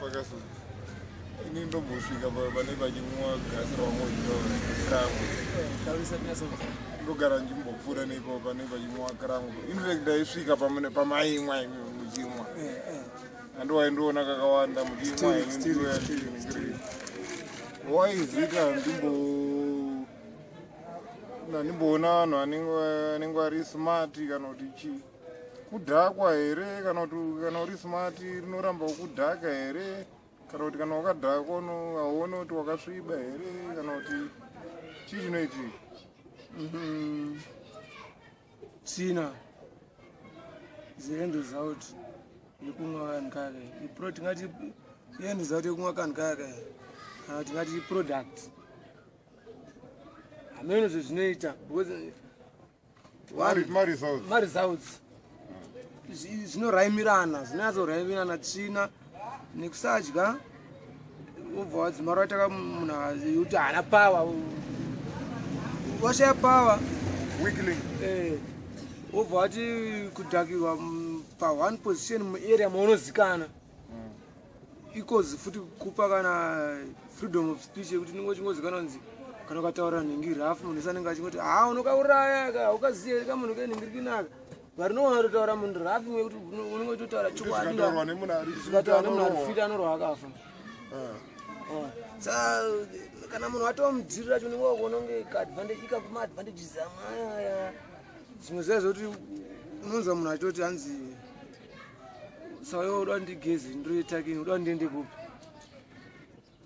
Pakaso ini ndombosvika pane pachimwa gasi rawangochitaura krangu. Ndogara ndichimbopfuura neipapo pane pachimwa krangu. In fact ndaisvika pamaimwa imi muchimwa. Andiwaindiona kakawanda muchimwa imi. Waizita ndimbo ndimboona vanhu vanenge vari smart kana kuti chii. Kudhakwa here kana kuti kana uri smart rinoramba kudhaka here kana kuti kana wakadhakwa hauone kuti wakasviba here kana kuti chii chinoitika? Tsvina the end result yekumwa kanhu kaka tingati end result yekumwa kanhu kaka kana tingati product hameno zvezvinoita because maresults zvinoraimirana, zvinonyatsoraimirana tsvina nekusadya, wobva wadzimara waita munhu yekuti haana power, washaya power, weakling, wobva wati kudhakirwa pa1 position muarea maunozikana ikozi futi kupa kana freedom of speech yekuti unenge uchingozikana kunzi kana ukataura nhingi rafu munhu wese anenge achingoti ha unokauraya ka ukaziya ka munhu kenhingi rikinaka varinoona kutotaura munhu rafu yekuti unenge uchitotaura chokwadi zvikataurwa nemunhu ari zvikataura nemunhu ari fit anorwa akafa. Sa kana munhu atova mudhiri racho unenge wakuona kunge kaadvantage ikakuma advantages amwe aya zvimwe zviya zvokuti unonzwa munhu achitoti hanzi saka iwe uda ndigeze ndiroitakini uda ndiende kupi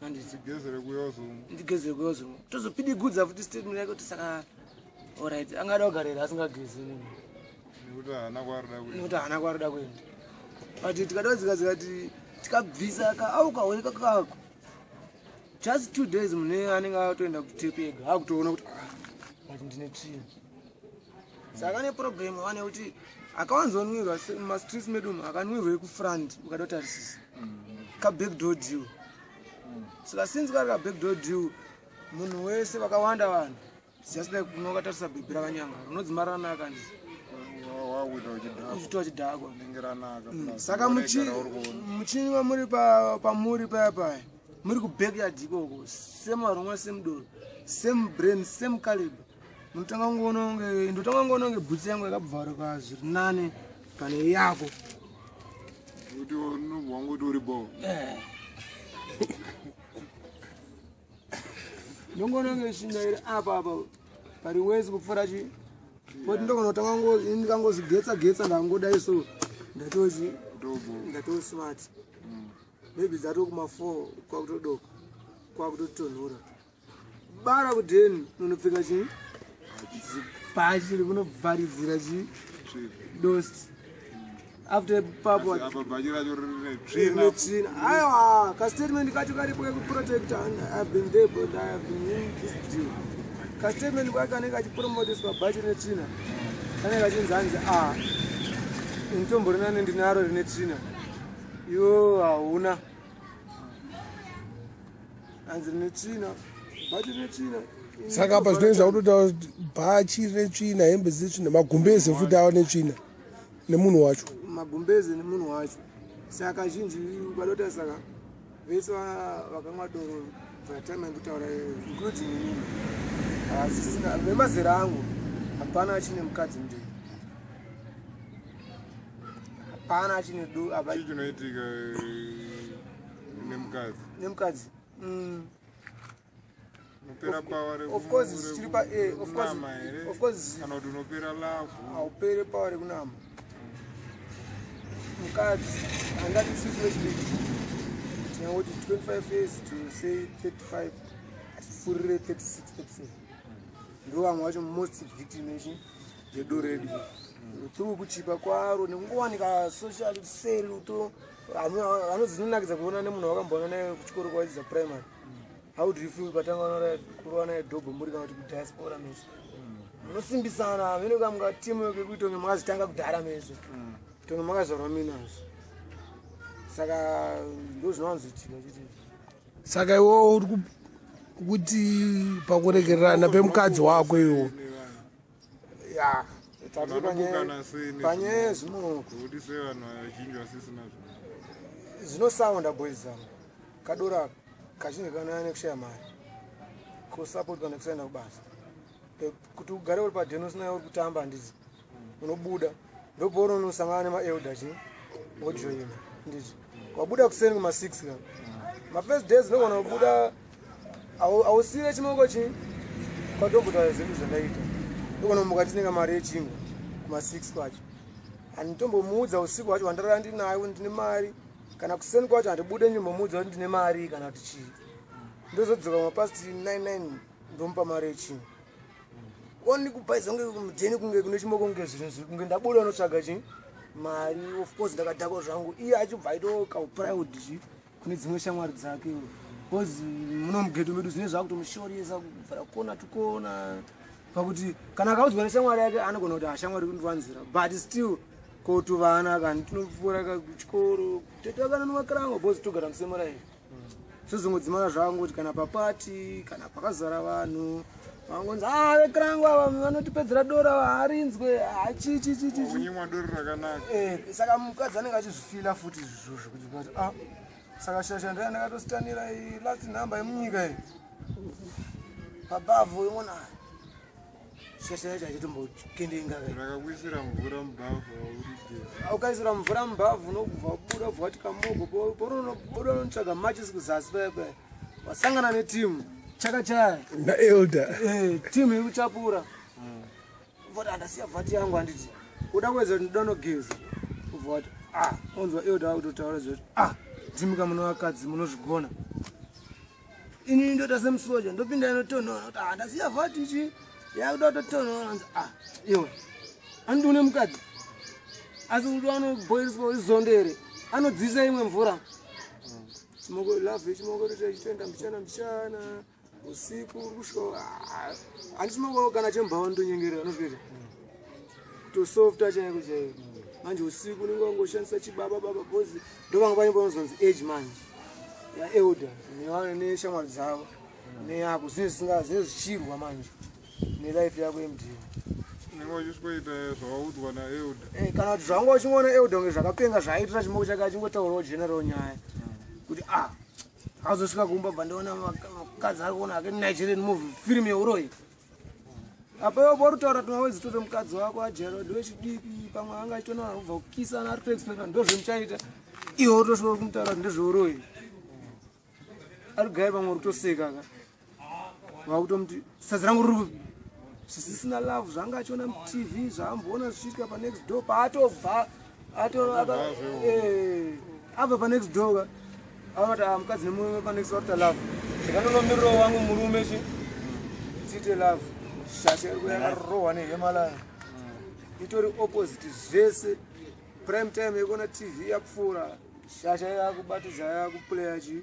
handiti ndigezere kuyozumwa ndigezere kuyozumwa tozopidigudza futi statement yake kuti saka alright angada kugarira asingagezi munhu nekuti haana kwaarida kuenda. Nekuti haana kwaarida kuenda, but tikada kudzika zikati tikabvisa kaaukawe kakako just 2 days mune anenge atoenda kutepu ega akutoona kuti ah, but ndine tsvina. Saka ane problem wane kuti akawanzonwirwa mumastreets medu umu akanwirwa ekufront ukada kutarisisa kabackdoor deal. Saka since kari kabackdoor deal munhu wese vakawanda vanhu just like kunwa ukatarisa bhebhi rakanyanga rinodzima ranaka ndii wakuita uchidhakwa uchitwa chidhakwa rinenge ranaka plus saka unoregara uri kuona. Muchinwa muri pamuri paya paya muri kubackyard ikoko, same varomwa, same doro, same brain, same caliber, munotanga kungoona kunge ndotanga kungoona kunge bhutsi yangu yakabvaruka zviri nane pane yako. Kuti unobva wangoti uri bo Ndongoona kunge shinda iri apa apa pari wesi kupfuura chi kuti ndokonotanga ndikangozigetsa getsa ndangodai so ndatochi ndobo ndatoo smart, maybe dzatokuma 4 kwakutodoka kwakutotonhora bara kudheni unopfeka chii zibhachi rikunobvaridzira chi dust after papo apa bhachi racho rine tsvina netsvina. Aiwa, kastatement kacho karipo kekuprotecta. I've been there, but I have been in this deal. Kastatement kwake kanenge kachipromoteswa bhachi rine tsvina kanenge kachinzi hanzi a initomborinane ndinaro rine tsvina iwo hauna hanzi rine tsvina bhachi rine tsvina. Saka apa zvinoita kutotaura kuti bhachi rine tsvina, hembe dzine tsvina, magumbeze futi ava netsvina nemunhu wacho. Magumbeze nemunhu wacho. Saka zhinji ukadota saka vese vakamwa doro vatime yekutaura including inini hasisina vemazera angu hapana achine mukadzi mudini hapana achine do apa Chii chinoitika nemukadzi? Nemukadzi. Unopera power Of course zvichiri pa of course rekunama here of course kana kuti unopera love? Haupere power rekunama mukadzi handati isusu vechidiki tinangoti 25 years to say 35 hatipfuurire 36 37 ndo vamwe vacho most victim echi yedoro redu through kuchipa kwaro nekungowanika social seri to vanozvinonakidza kuona nemunhu wakamboona naye kuchikoro kwaidzidza primary. How do you feel patanga kurova naye dhobho muri kana kuti kudiaspora mese munosimbisana vene kamuka timu yekuti tonge makazvitanga kudhara mese tonge makazvarwa minazvo saka ndo zvinowanzoitika chiti Saka iwo uri kuti pakuregererana pemukadzi wako iwo ya Vanobukana sei panyaya yezvimoko kuti sei vanhu vazhinji vasisina zvinhu? Zvinosaunda, boys zangu. Kadora kazhinji kanouya nekushaya mari, kusapotwa nekusaenda kubasa. Kuti ugare uri padheni usina uri kutamba, handiti unobuda, ndopauri unosangana nemaelder chi wojoina, nditi wabuda kuseni kuma6 ka. Mafirst days unogona kubuda, hausire chimoko chi kwatombotaura zvedu zvandaita. Ndogona kumuka tinenge mari yechingwa kuma6 kwacho, handitombomuudza usiku hwacho hwandarara ndinayo kuti ndine mari, kana kuseni kwacho handibude ndimbomuudza kuti ndine mari kana kuti chii. Ndozodzoka mapast 99, ndomupa mari yechingwa. Oni kubhaisa kunge mudheni, kunge kune chimoko, kunge zvinhu zviri kunge ndabuda unotsvaga chi mari. Of course ndakadhakwa zvangu, iye achibva aito kauproud chi kune dzimwe shamwari dzake, because muno mughetto medu zvine zvakutomushoresa kubvira kona to kona, pakuti kana akaudzwa neshamwari yake anogona kuti hashamwari kundivanzira, but still kotuvana kani tinopfuura kuchikoro tetakananomakirango because togara musemuraini. Zvozongodzimara zvangu kuti kana papati kana pakazara vanhu, vangonzi a vekirango ava vanotipedzera dora, harinzwe hachichichichi. Kunyimwa doro rakanaka. Saka mukadzi anenge achizvifila futi izvozvo kuti ah, saka shasha ndaya ndakatositanira iyi last number yemunyika iyi pabhavhu imona shasha yacho achitombokendenga. Rakakuisira mvura mubhavhu aurigeza. Ukaisira mvura mubhavhu unobva wabuda, ubva wati kamogo paunobuda unotsvaga machisi kuzasi paya paya, wasangana netimu chakachaya. Naelder. Timu iri kuchapura, voti andasiya vhati yangu, handiti uda kuedza kuti ndoda nogeza, ubva wati ah, onzwa elder akutotaura zvoti ah, ndimi muno vakadzi munozvigona, inini ndoita semusoja, ndopinda inotonhora kuti ah, ndasiya vhati ichi yakuda kutotonhora. Anzi ah, iwe andidi une mukadzi, asi kuti anobhoiriswa urizondo here, anodzisa imwe mvura. Chimoko love, chimoko toita chitoenda mbichana mbichana, usiku uri kusvika handi chimoko kana chembao ndonyengerera unozvikuita kutosofta chaiko chaiko. Manje usiku unenge wangoshandisa chibaba baba bozi, ndovanga pane panozonzi age manje yaelder neshamwari dzavo neyako, zvinenge zvichirwa manje nelife yako yemudhini. Unenge uchisikoita zvawaudzwa naelder. Kana kuti zvanga uchingoona elder kunge zvakapenga zvaaitira chimoko chake, achingotaurawo general nyaya kuti ah, akazosvika kumba, bva ndaona mukadzi ari kuona ake Nigerian movie, film yeuroyi. Apa iwo pauri kutaura tumawedzi toto, mukadzi wako ajaira ndewechidiki, pamwe anga achitoona vanhu kubva kukisana, ari kutoexpecta ndozvemuchaita, iwe utosvika kumutaura kuti ndezveuroyi, ari kugaya pamwe uri kutoseka ka, wakutomuti sadza rangu riri kupi, zvisisina love zvanga achiona muTV, zvaamboona zvichiitika panext door paatobva, abva panext door ka, aona kuti ah, mukadzi nemurume panext door varikuita love, ndikanonomirirawo wangu murume chi tiite love. Shasha iri yakarohwa nehemalaya, itori opposite zvese. Prime time yekuona TV yapfuura, shasha yakubatidza, yakuplaya chi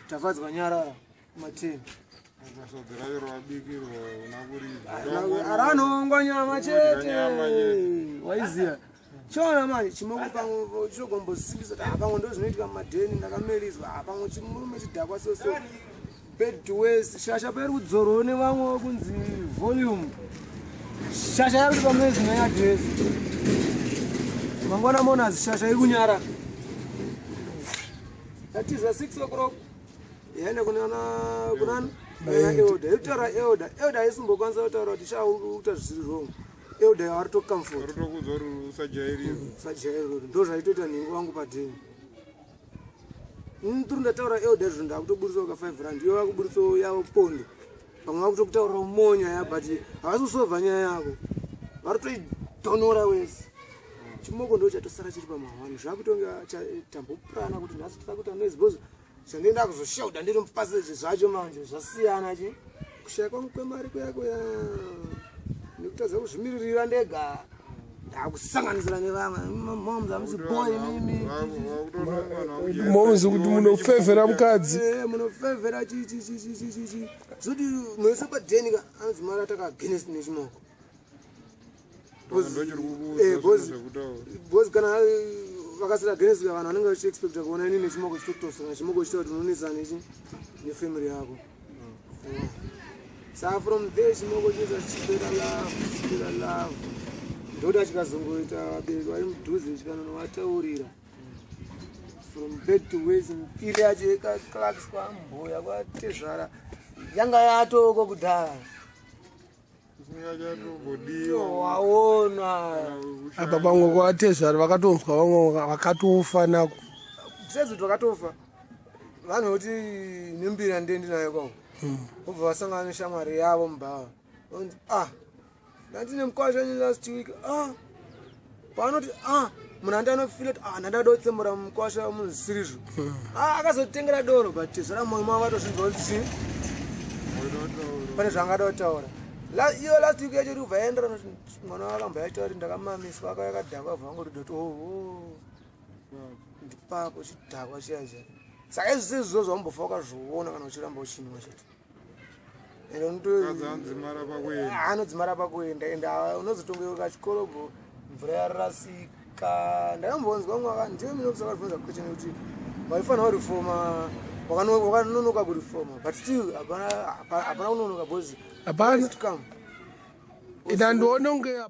Tafadzwa Nyarara kuma10. Sadza racho rawabikirwa una kuridza. Aranongwa nyama Kudya nyama chete. Chete. Waiziya chiona manje chimoko pamwe chinogombosimbisa kuti ah, pamwe ndo zvinoitika mumadheni, ndakameriswa. Ah, pamwe chimurume chidhakwa soso bed to waste. Shasha pairi kudzorwawo nevamwe kunzi volume, shasha yakuti pamwezi neadresi, mangwana monazi shasha iri kunyara, yatiza 6 o'clock, yaenda kunana kunana elder, irikutaura elder. Elder haisimbokwanisa kutaura kuti sha uri kuita zvisiri wrong, elder yavari tocomfort. Rotokudza kuti usajairira. Sajairiro ndo zvaitoita nhingo wangu padheni tiri ndataura elder izvo, ndakutoburitsawo ka 5 rand, ivo vakuburitsawo yavo pondo, pamwe vakutokutaurirawo more nyaya, but havasi kusolva nyaya yako, vari kutoidhonora wese. Chimoko ndo chatosara chiri pamahwani, zvakutonga tambopurana kuti nhasi tiri kuita noise, because zvandienda kuzoshauda ndiri mupassage zvacho manje zvasiyana chi kushaya kwangu kwemari kuya kuya nekutadza kuzvimiririra ndega, ndakusanganisira nevamwe moms, amusi boy mimi. Moms kuti munofevhera mukadzi. Munofevhera chichichichichichi, zoti mwese padheni ka anonzi mari ataka against nechimoko. Ndochiri kukuudza zvekutaura. Because kana vakasira against vanhu vanenge vachiexpecta kuona inini nechimoko chitotosana, chimoko chita kuti unonesana nechi nefamily yako. Saka from there chimoko chinoita chichipera love, chichipera love, ndoda chikazongoita vabereki vari mudhuze chikanonovataurira. From bad to worse. Iri yacho yekaclarks, kwamboya, kwatezvara yanga yatoko kudhara. Usingachatombodiwa. Waona. Apa pamwe kwatezvara vakatonzwa, vamwe vakatofa nako. Besides kuti vakatofa, vanhu vekuti nembira ndendi nayo kwavo, vobva vasangana neshamwari yavo mubhawa, onzi, "Ah, ndandine mukwasha last week." Ah, paanoti, "Ah," munhu andi anofila kuti, "Ah, ndandada kutsemura mukwasha munhu zisirizvo." Ah, akazotengera doro, but tezvara mwoyo mavo vatozvinzwa kuti chii, pane zvaangada kutaura. Iyo last week yacho iri kubva yaendera noti mwana wakamba yaitaura kuti ndakamamiswa, akauya akadhakwa, abva vangoti doti, "Oho, ndipapo chidhakwa chiya chiya." Saka izvi sezvo zvawambofa wakazviona kana uchiramba uchinwa chete. Ende Kadzanzimara pakuenda. Anodzimara pakuenda, ende unozotongoyeuka chikorobho mvura yarasika. Ndakambonzwa umwe ndiwe minokusa akabvunza question yekuti waifanira kurifoma, wakanonoka kurifoma, but still hapana kunonoka because Hapana. to come. Ina ndione kunge